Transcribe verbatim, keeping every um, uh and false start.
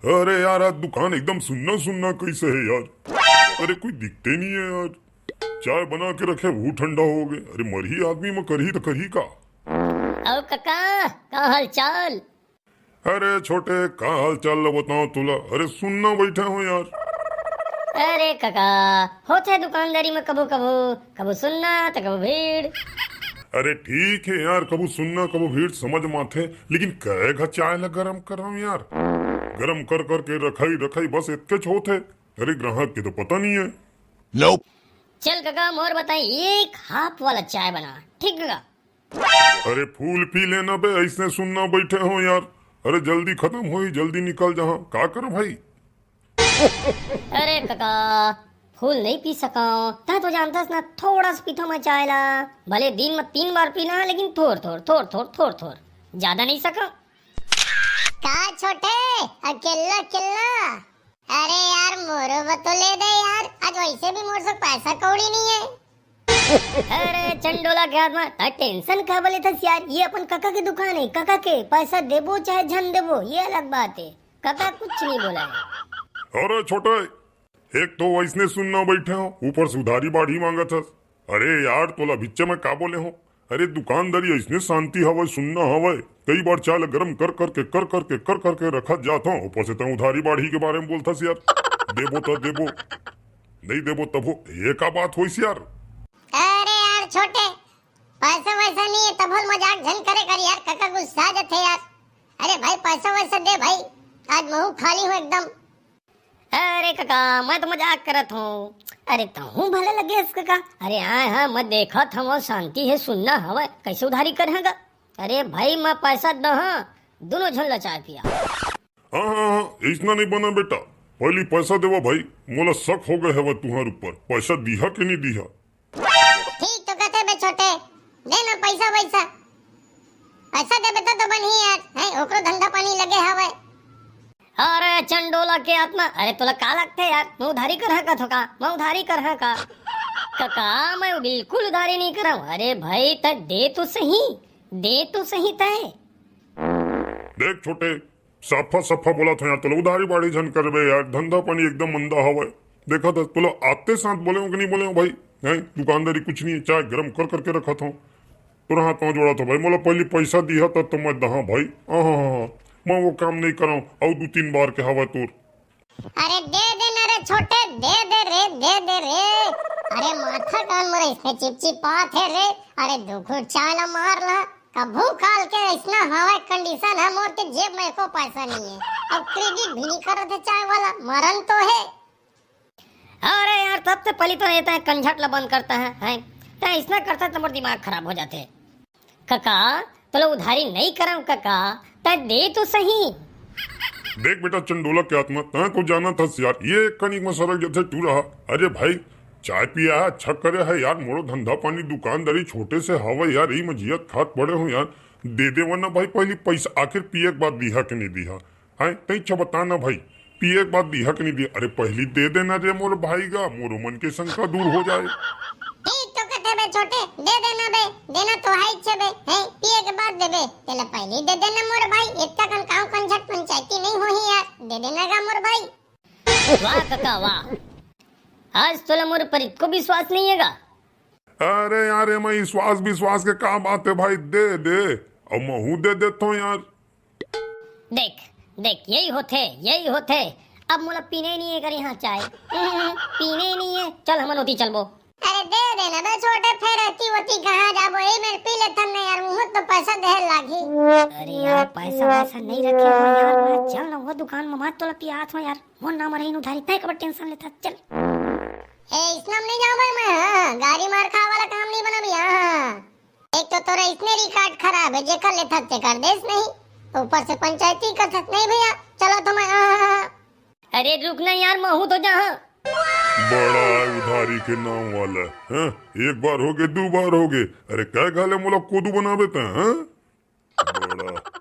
अरे यार, आज दुकान एकदम सुन्ना सुन्ना कइसे हे यार। अरे कोई दिखते नहीं है यार। चाय बना के रखे, वो ठंडा हो गए। अरे मरही आदमी म करही त करही का। अउ कका, का हाल चाल? अरे छोटे, का हाल चाल ल बताओ तोला? अरे सुन्ना बैठे हो यार। अरे कका, होथे दुकानदारी म कभू कभू, कभू सुन्ना त कभू भीड़। अरे ठीक है यार, कभू सुन्ना कभू भीड़ समझ म आथे, लेकिन कै घ चाय ल गरम कर रहा हूँ यार। गरम कर करके रखाई रखाई बस इतकेच होथे। अरे ग्राहक के तो पता नहीं है। चल कका, मोर बताई, एक हाफ वाला चाय बना, ठीक कका? अरे फूल पी लेना बे, ऐसने सुन्ना बैठे हो यार। अरे जल्दी खत्म होई, जल्दी निकल जहाँ, का कर भाई? अरे कका, फूल नहीं पी सकंव, तैं तो जानथस ना, थोड़ा सा पीथंव मैं चाय ला। भले दिन में तीन बार पीना है, लेकिन थोर थोर थोर थोर थोर थोर, ज्यादा नहीं सकंव। का छोटे, अकेल्ला अकेल्ला? अरे यार, मोरो बर तो ले दे यार, आज वैसे भी मोर से पैसा कौड़ी नहीं है। अरे चंडोला के आत्मा, तैं टेंशन का बले थस यार, ये अपन कका के दुकान है, कका के, पैसा देबो चाहे झन देबो, ये अलग बात है। कका कुछ नहीं बोला है। अरे छोटे, एक तो वैसने सुन्ना बैठे हो, ऊपर से उधारी बाढ़ी मांगत हस। अरे यार, तोला भिच्चे में का बोले हो? अरे दुकानदारी ऐसने शांति हवय, सुन्ना हवय। कई बार चाय ल गरम कर करके, कर करके, कर करके रखत जात हो, ऊपर से तैं उधारी बाढ़ी के बारे में बोलथस यार। देबो त देबो, नहीं देबो तभो, ये का बात होइस यार? अरे यार छोटे, पैसा वैसा नहीं है, तभो मजाक झन करे कर यार, कका गुस्सा जथे यार। अरे भाई पैसा वैसा दे भाई, आज महू खाली हूँ एकदम। अरे कका, मैं तो मजाक करत हूँ। अरे तहूँ भले लगे हस कका। अरे हाँ हाँ, मैं देखत हूँ शांति है, सुन्ना हवय, कैसे उधारी करहूँ गा? अरे भाई, मैं पैसा दहूँ, दोनों झन ला चाय पिया। हाँ हाँ हाँ, ऐसना नहीं बना बेटा, पहली पैसा देवा भाई, मोला शक हो गए हवय तुहर ऊपर, पैसा दिहा के नहीं दिहा। ठीक तो कहते बे छोटे, दे ना पैसा वैसा। पैसा देबे तो, तो बनही यार, हैं? ओकरो धंधा पानी लगे हवय। अरे चंडोला के आत्मा, अरे तोला का लगथे यार? मैं उधारी करहूँ का थोका? मैं उधारी करहूँ का? कका, मैं बिल्कुल उधारी नहीं करहूँ। अरे भाई, तैं दे तो सही, दे तो सही तैं। देख छोटे, सफा सफा बोलत हंव यार, तोला उधारी बाढ़ी झन करबे यार, धंधा पानी एकदम मंदा हवय। देखत हस, तोला आते साथ बोले हंव कि नहीं बोले हंव भाई? हैं, दुकानदारी कुछ नहीं है, चाय गरम कर करके रखत हंव, तोर हाथ पांव जोड़त हंव भाई, मोला पहली पैसा दिहा तब तो मैं दहां भाई। हाँ हाँ हाँ, मैं वो काम नहीं करंव, अउ दू तीन बार के हवय तोर। अरे दे दे ना रे छोटे, दे दे रे, दे दे रे। अरे माथा कान मोर इसने चिपचिपात हे रे। अरे दू घूंट चाय ला मार ला, कभू काल के ऐसना हवय condition है मोर के जेब में एको पैसा नहीं है, अब credit भी नहीं करत है चाय वाला, मरन तो है। अरे यार, सबसे पहली तो ये तैं कंझट ला बंद करता है, हैं? तैं ऐसना करता तो मोर दिमाग खराब हो जाते। कका, तोला उधारी नहीं करंव कका, तैं दे तो सही। देख बेटा चंडोला के आत्मा, तैं तो जानत हस यार, ये एक कनिक में सरक जथे टूरा। अरे भाई, चाय पिया है, अच्छा करे है यार, मोरो धंधा पानी दुकानदारी छोटे से हवय यार, यही में जियत खात पड़े हंव यार। दे देवा ना भाई पहली पैसा, आखिर पिए के बाद दिहा के नहीं दिहा? हैं, तैं अच्छा बता ना भाई, पिए के बाद दिहा के नहीं दिहा? अरे पहली दे देना रे मोर भाई गा, मोरो मन के शंका दूर हो जाए। ठीक तो कहते बे छोटे, दे देना बे, देना तो है इच्छे बे, हैं, पिए के बाद देबे, तेला पहली दे देना मोर भाई, इतना कन काव कंझट पंचायती नहीं होही यार, दे देना गा मोर भाई। वाह कका वाह, आज तोला मोर पर इतको विश्वास नहीं है गा। अरे यार, एमा विश्वास विश्वास के का बात है भाई, दे दे, अब महू दे देत हंव यार। देख, देख, यही होथे, यही होथे। अब मोला पीने नहीं है कर यहाँ चाय। हम्म, पीने नहीं है, चल हमन ओती चलबो। अरे दे दे ना बे छोटे, फेर एती ओती कहाँ जाबो? ए मेर पी लेथन ना यार, मुँह तो पैसा देहे लागी। अरे यार, पैसा वैसा नहीं रखे हो यार, मैं चल ना वो दुकान में मत तोला पियात हो यार, मोर नाम रही उधारी, तय कबर टेंशन लेता, चल। ए इसना में नहीं जाओ भाई मैं, हाँ, गाड़ी मार खा वाला काम नहीं बना भैया, हाँ। एक तो तोरा इसने रिकॉर्ड खराब है, जेकर लेथस तेकर देस नहीं, ऊपर से पंचायती करथस नहीं भैया। चलो तो मैं, हाँ, हाँ, हाँ। अरे रुक ना यार, महू तो जहाँ। बड़ा है उधारी के नाम वाला, हैं? एक बार हो गए, दो बार हो गए, अरे कै घाले मोला कोदू बनाबे तैं, हैं? बड़ा।